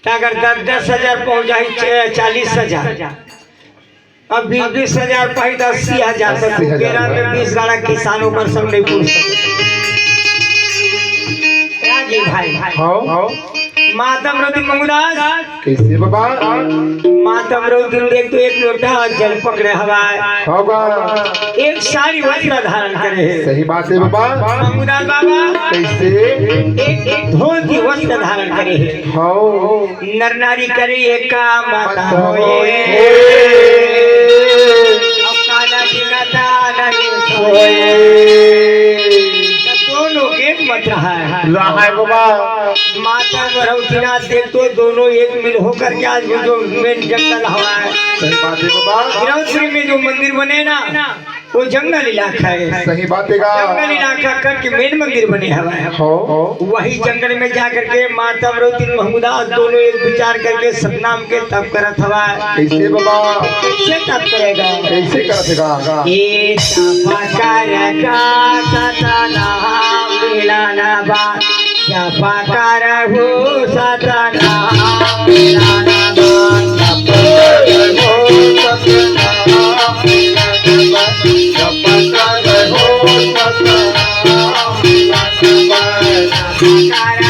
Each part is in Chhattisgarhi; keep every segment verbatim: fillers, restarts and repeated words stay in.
त अगर दस दस हजार पहुंच जाही, च-, चालीस हजार, अब बीस बीस हजार पाही त अस्सी हजार, त अस्सी हजार। तेरह में बीस गाड़ा किसानों पर सब नहीं पूछ सकते। क्या जी भाई? हाँ। मातम रौती मंगुदास। कैसे बाबा? मातम रौती देख तो एक लोटा जल पकड़े हवय। हाँ बा। एक साड़ी वस्त्र धारण करे हे। सही बात है बाबा। मंगुदास बाबा। कैसे? एक, एक धोती वस्त्र धारण करे हे। हाँ। नर नारी करे एका मत होए। अब काला जी का दाना नहीं सोए। तो दोनों एक मत रहा है। रहा है बाबा। माता गौरवतीनाथ देख तो दोनों एक मिल होकर के आज वो जो मेन जंगल हवा है। सही बात है बाबा। गिरौदपुरी में जो मंदिर बने ना, वो जंगल इलाका है। सही बात है गा। जंगल इलाका करके मेन मंदिर बने हवा है। हो। वही जंगल में जा करके माता अमरौती महमूदा दोनों एक विचार करके सतनाम के तप करत हवा। कैसे बाबा? कैसे तप करेगा? कैसे करत है गा? ये तप कर का सतनाम मिलन बा। जप करहु सतनाम मिलन बा। जप करहु सतनाम मिलन बा। जप करहु सतनाम मिलन बा। जप करहु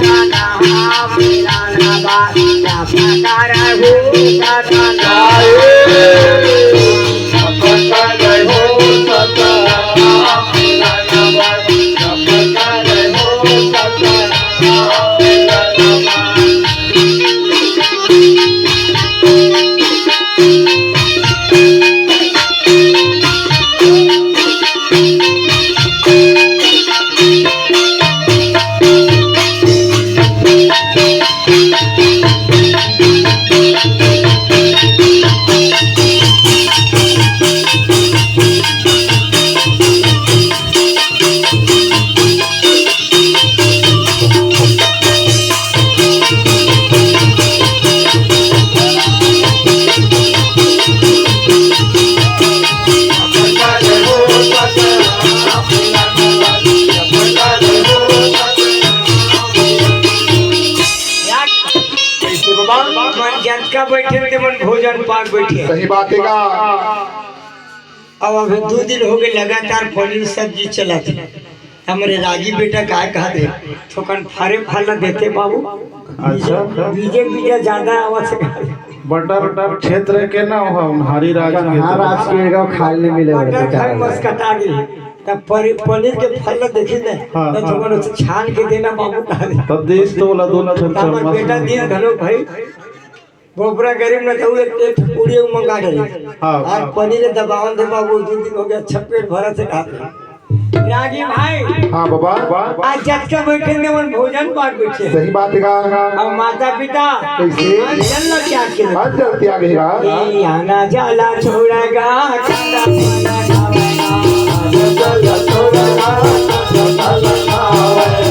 सतनाम मिलन बा। जप करहु सतनाम। कैसे बाबा? मन जतका बैठे ते मन भोजन पाक बैठे। सही बात है का? अब अभी दो दिन हो गए लगातार पनीर सब्जी चलत हे। हमरे रागी बेटा काय कहत हे, थोकन फरे फल देते बाबू। अच्छा। बीजे बीजा ज्यादा आवत हे। बटर क्षेत्र के ना हो, उन्हारी राज के। हाँ, राज के एगो खाए ले मिले बटर बड़े खाए का। मस्कता गई। तब परी-, पनीर के फल देखी ने, हाँ, तो हाँ। थोकन उसे छान के देना बाबू कहत हे। तब देश तो वाला दोनों ठन तो हमर चम्मच बेटा में। दिन घलो भाई गोबरा गरीब न तो एक, एक पूरी मंगा डरे। हाँ, आज हाँ। पनीर दबावन दे बाबू, दो दिन हो गया, अच्छा पेट भरा से खाते। रागी भाई। हाँ बाबा। आज जतका बैठे ने मन भोजन पाक बैठे। सही बात है का? अब माता पिता कैसे? जल त्याग के। आज जल त्याग है का? ए, आना जाला छोड़ेगा, खाना पाना खावेगा। जल छोड़ेगा, खाना पाना खावेगा।